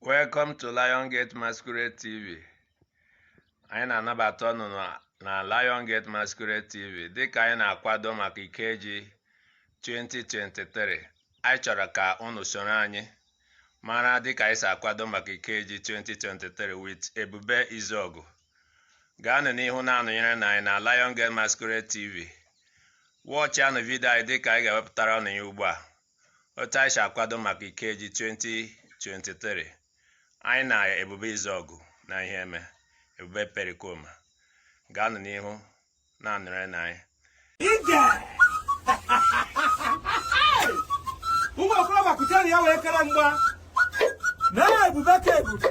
Welcome to Lion Gate Masquerade TV. Anyị na-anabata unu na Lion Gate Masquerade TV dịka anyị na-akwado maka Ikeji 2023. Anyị chọrọ ka unu soro anyị mara dịka anyị si akwado maka Ikeji 2023 with Ebube Izuogu. Gaanụ n'ihu na-anọnyere na anyị na Lion Gate Masquerade TV. Watch-anụ video anyị dịka anyị ga-ewepụtara unu ya ugbu a. Otu anyị si akwado maka Ikeji 2023. Anyị na Ebube Izuogu na ihe eme Ebube Perikoma. Gaanụ n'ihu na-anọnyere na anyị. Ije! Ụmụ okorobịa kutere ya wee kere mgba. Na ebube ka ebube.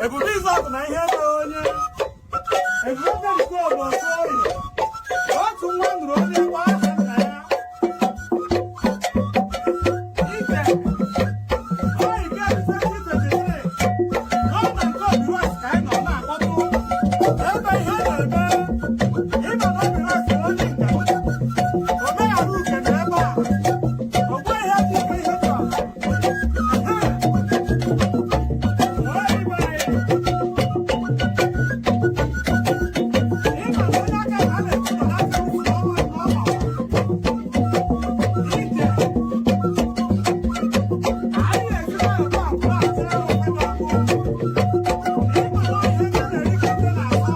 Ebube Izuogu na ihe mere onye. Ebube Perikoma otu oyi. Otu nwa nụrụ onye gba aha nna ya. Ije! Ọ Ikeji 2023. Nọ na nke Obi West ka anyị nọ na-akpọtụ. Ebe ihe na-eme. Ịma na Obi West onye njem. Omeghara uke na ebe a. Ogbu ihe dị ike ihe dị ọha. Wee ibe anyị. Ịma na onye aka ha na-ekwu nọ na ntị ọnwa n'ọma. Ije. Anyị na-esi na-ekwu akụ na-atịrị ofe n'ọkụ. Ịma na ihe ndị na-erikọta na-asọ.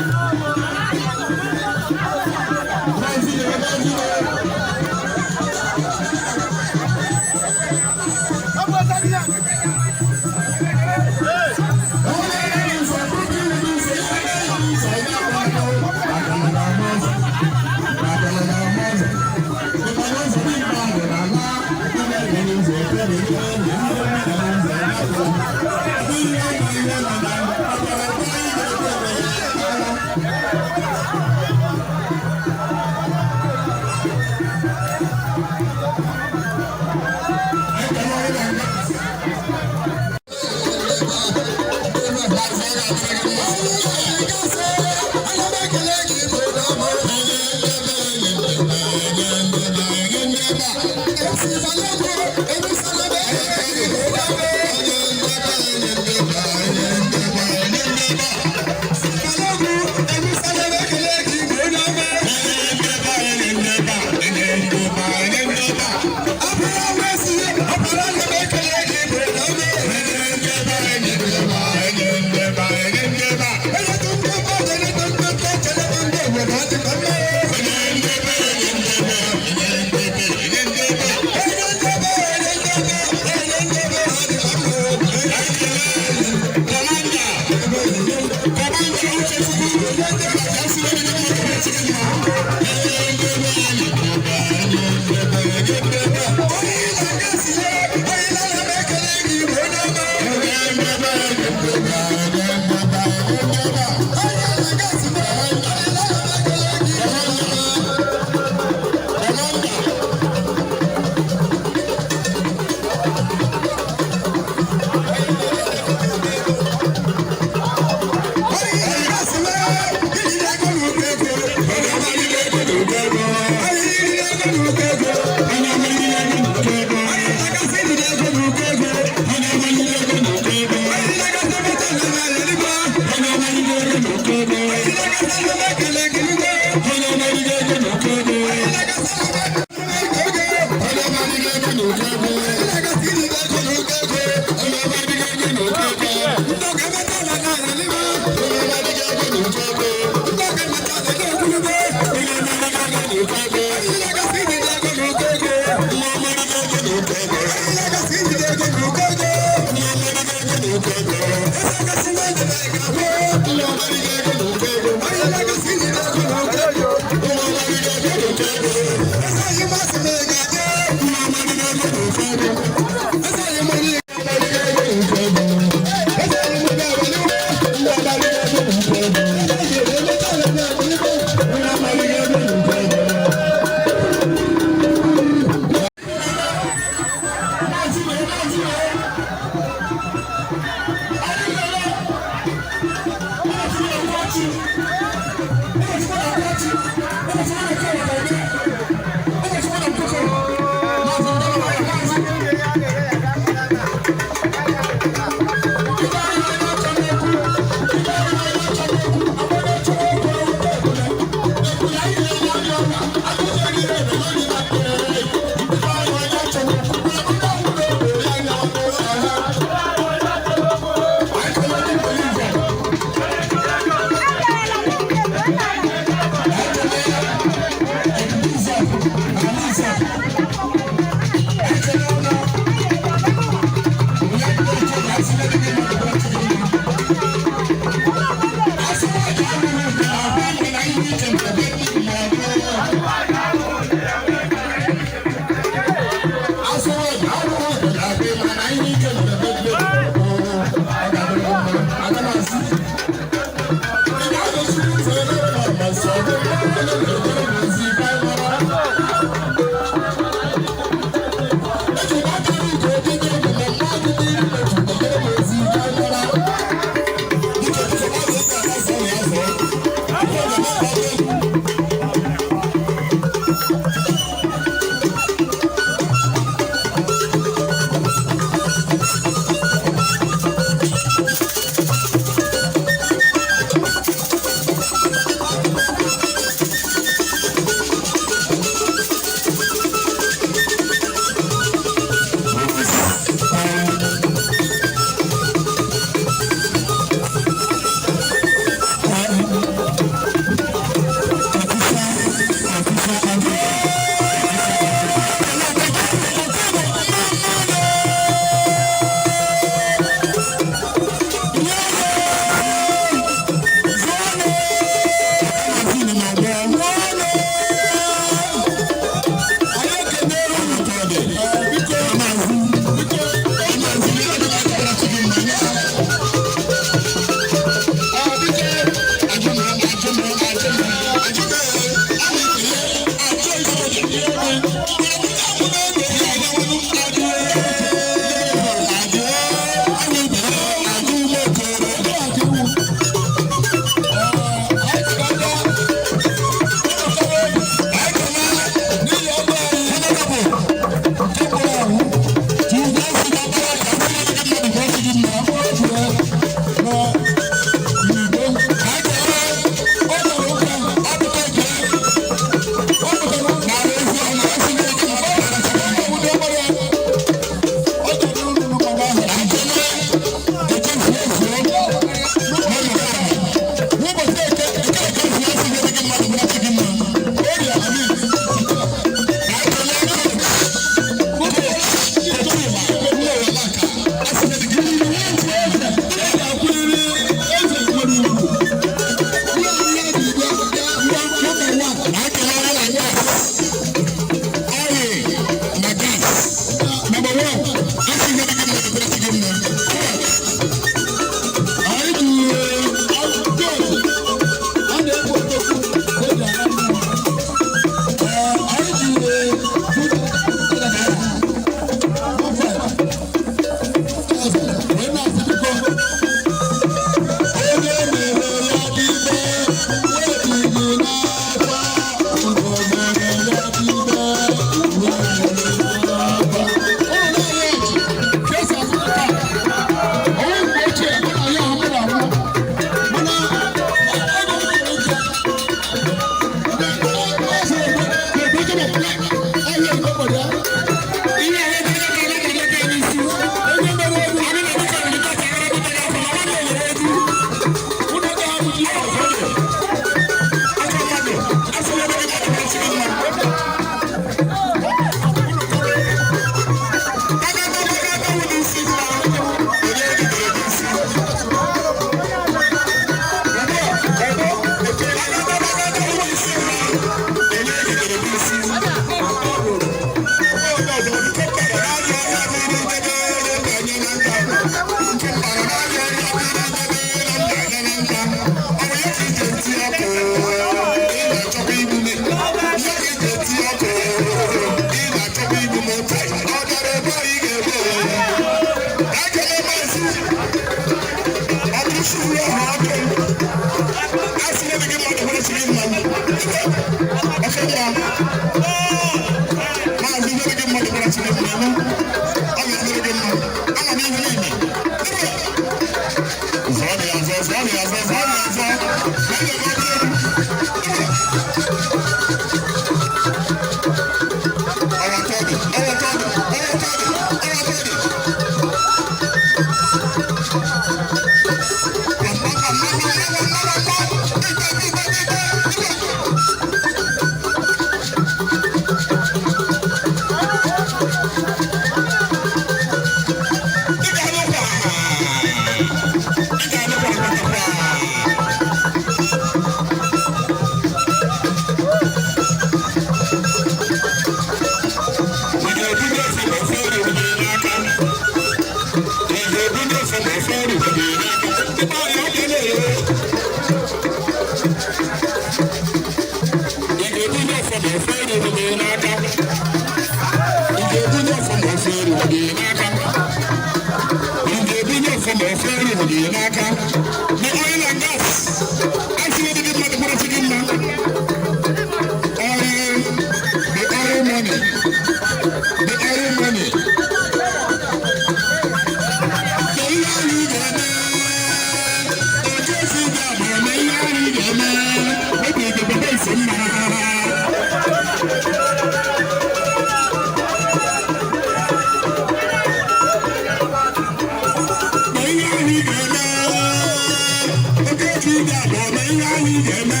Ihe anyị ga-eme,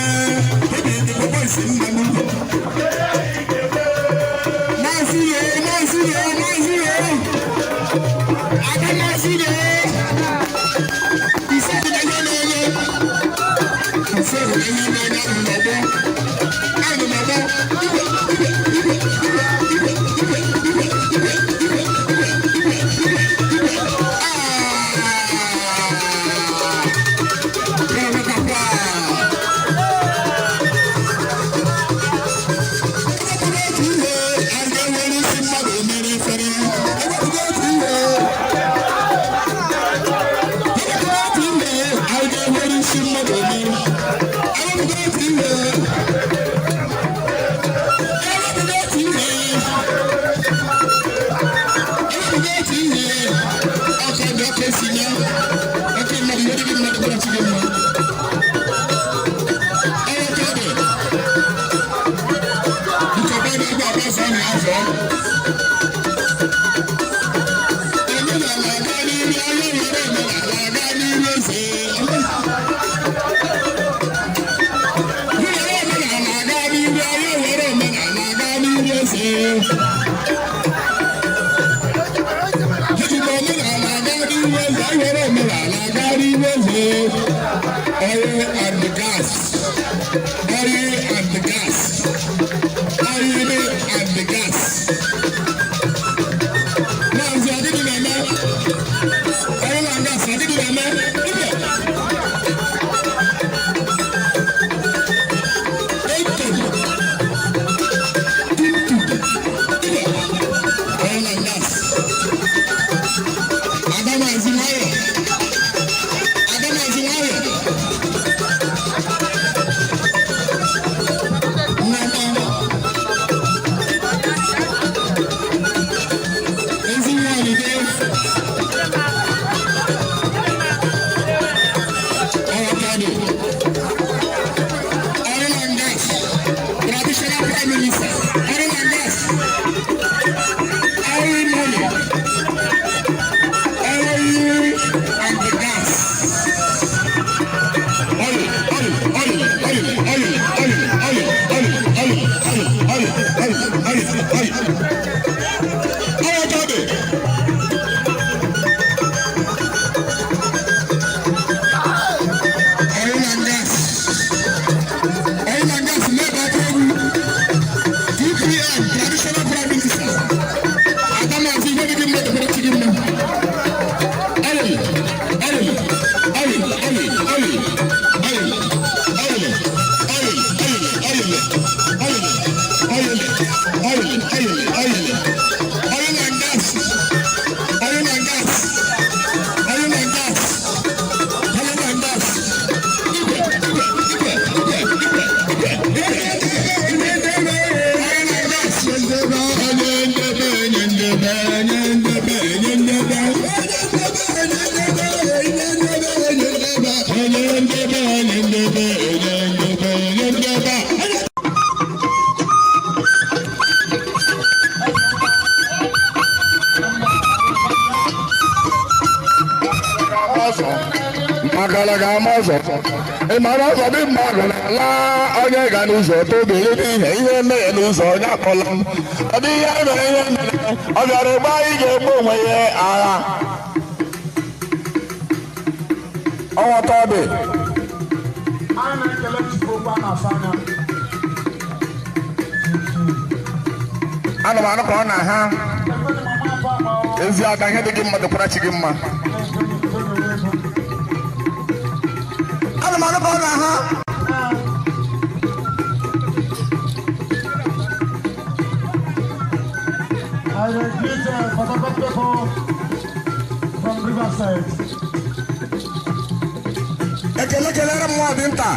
obi dị papa isi mma n'ụlọ. na azọ. Omenala aga n'iru, anyị were omenala aga n'iru eze. Were omenala aga n'iru, anyị were omenala aga n'iru eze. Ejikwa omenala aga n'iru eze, anyị were omenala aga n'iru eze. Oil and the gas. Oil and the gas. Oil and the gas. Maazị Adịdị na-eme. Oil and gas Adịdị na-eme. Dibịa. Eto. Tutu. Dibịa. Oil and gas. Ada Maazị nwayọ. Ada Maazị nwayọ. Nnama. Ezi nwanyị dị. Ọwakado. Oil and gas. Traditional Prime Minister. Oil and gas. Oil money. Oil and the gas. Oil, oil, oil, oil, oil, oil, oil, oil, oil, oil, oil, oil, oil, oil. Ọwakado. Oil and gas. Oil and gas na-ebe aka egwu. DPM, Traditional Prime Minister. Adamazi ihe dị gị mma dịkwara chi gị mma. Oil, oil, oil, oil, oil, oil, oil, oil, oil, oil, oil, oil, oil, oil, oil and gas. Oil and gas. Oil and gas. Oil and gas. Igwe, igwe, igwe, igwe, igwe, igwe, igwe, igwe, oil and gas. Onye ndebe, onye ndebe, onye ndebe, onye ndebe, onye ndebe, onye ndebe, onye ndebe, onye ndebe. Ọsọ magalaga ama ọzọ, ị mara ọzọ dị mmadụ na-ala onye ga n'ụzọ tobere n'ihe ihe mere n'ụzọ onye akpọla m. Ọ dị ihe mere, ihe mere ọ bịara ebe anyị ga-egbu onwe ya agha. Ọnwata ọ dị. Anyị na-ekele Chukwu okwu a na-asa anya. Ana m anụ ka ọ na-aha. Ekwere mama afọ akpa ọ. Ezi aka ihe dị gị mma dịkwara chi gị mma. Ana m anụ ka ọ na-aha. I will greet Port Harcourt people from Riverside. Ekele kelere m nwa ọ dị nta,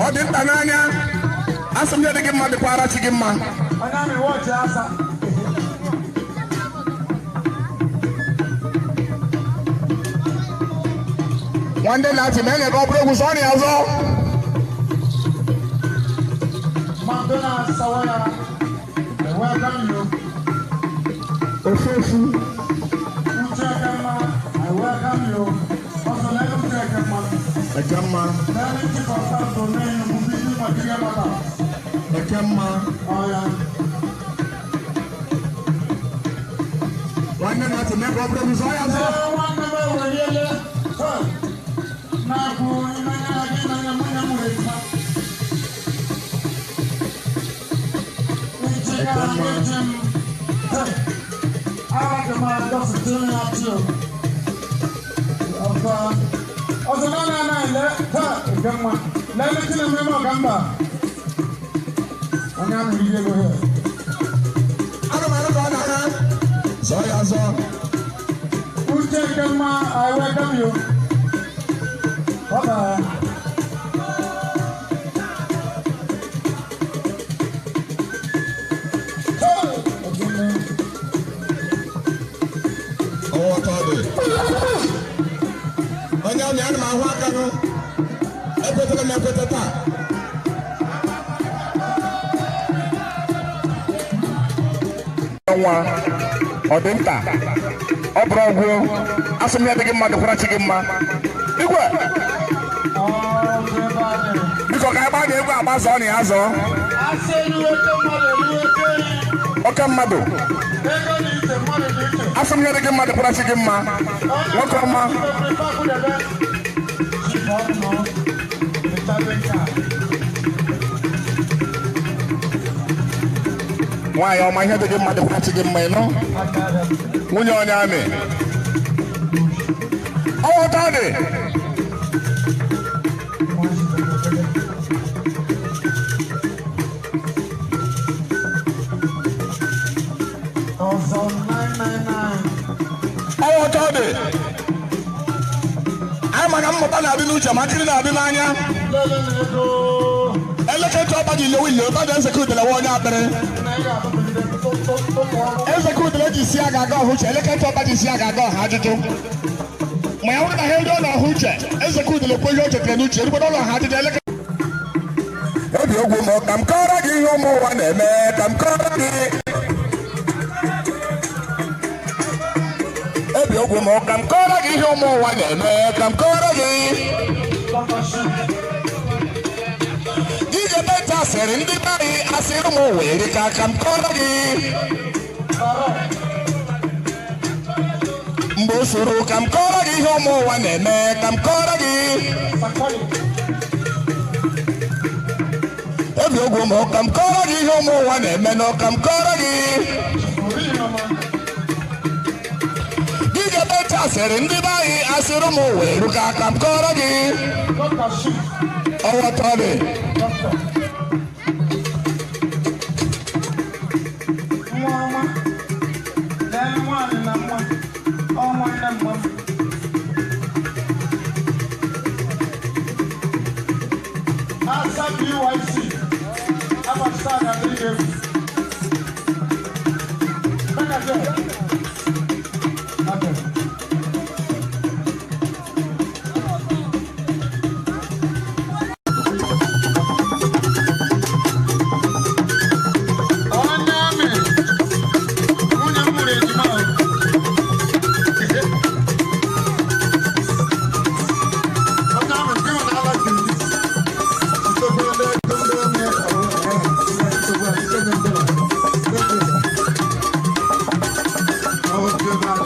ọ dị nta n'anya. Asị m ya dị gị mma dịkwara chi gị mma. Onye amị wọchị asa. Nwanne na-achị ma enye ka ọ bụrụ egwu sọ ya ọzọ. Madonna Sawaya, I welcome you. Ofu ofu. Uche Ekemma, I welcome you. Also, let Uche Ekemma. Eke mma. Let me chief of staff to name you, Mubisi Material Matter. Eke mma. Oh, yeah. Nwanne na-achị mee ka ọ bụrụ egwu sọ ya ọzọ. Nwanne m eweliele na-akwụ imenya gị n'anya nwunye m wee taa. Ichika eji m ara m adọsịtị ya too. Ọ̀fà ọ̀sán náà náà náà lẹ́ taa nke mma lẹ́nu tí na mmemme ọ̀gá mba. Onye ahụ iri ego here. Ana m anụ ka ọ na-aha sọ ya ọzọ. Uche nke mma, I welcome you. Bye bye. Hey! Ojúmọ́. Ọwọ́ ka ọ dị. Onye amị, ana m ahụ aka nụ. Ekwetara m ekweta taa. Nwa ọ dị nta, ọ bụrụ ọgwụ asị m ya dịghị mma, dịkwara chi gị mma. Igwe, biko, ka anyị gbaa na egwu agba zọọ na ya zọọ. Oke mmadụ, asị m ya dịghị mma, dịkwara chi gị mma, nwoke ọma. Nwaanyị ọma, ihe dị gị mma dịkwara chi gị mma. Ịnụ nwunye onye amị, ọwụta dị. Ọzọ 999. Ọwụta dị. Anyị maka mmụta na-adị n'uche ma nkiri na-adị n'anya. Lele na ego. Elekere ọba ji lewe ile ụta dị. Eze kudele nwa onye akpịrị. Na ị ga-atụpụgide tụtụ ọrụ. Eze kudele ji isi aga aga ọha uche. Elekere ọba ji isi aga aga ọha ajụjụ ma ya bụrụ na ha eruo n'ọha uche. Eze kudele kwe ihe o chetara n'uche erugbo n'ụlọ ọha ajụjụ elekere. Obi ogwu m, ka m kọrọ gị ihe ụmụ ụwa na-eme, ka m kọrọ gị. Obi ogwu m, ka m kọrọ gị ihe ụmụ ụwa na-eme, ka m kọrọ gị. Ije beta sịrị ndị be anyị asịrị ụmụ ụwa erika, ka m kọrọ gị. Mgbe o soro, ka m kọrọ gị ihe ụmụ ụwa na-eme, ka m kọrọ gị. Obi ogwu m, ka m kọrọ gị ihe ụmụ ụwa na-eme nọ, ka m kọrọ gị. Dije beta sịrị ndị be anyị asịrị ụmụ ụwa eruka, ka m kọrọ gị. Ọwọ́ tọ́lẹ̀. Nwa ọma. Lee nwaanyị na nwa. Ọ nwanne mma m. Asa BYC. Abasa na adịghị egwu. Meka jee. Okay. Onye amị, nwunye m mụrụ ejima o. Onye amị, nke nwe na-ala gị. Nsogbu ndị ego ndị amị, nsogbu a, nsogbu ndị a. Thank you, sir. Oh, good man.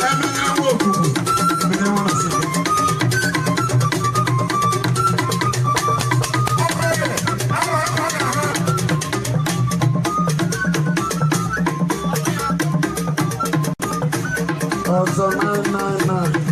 Emene nwa okuku, emene nwa asịrị. Ọzọ 999.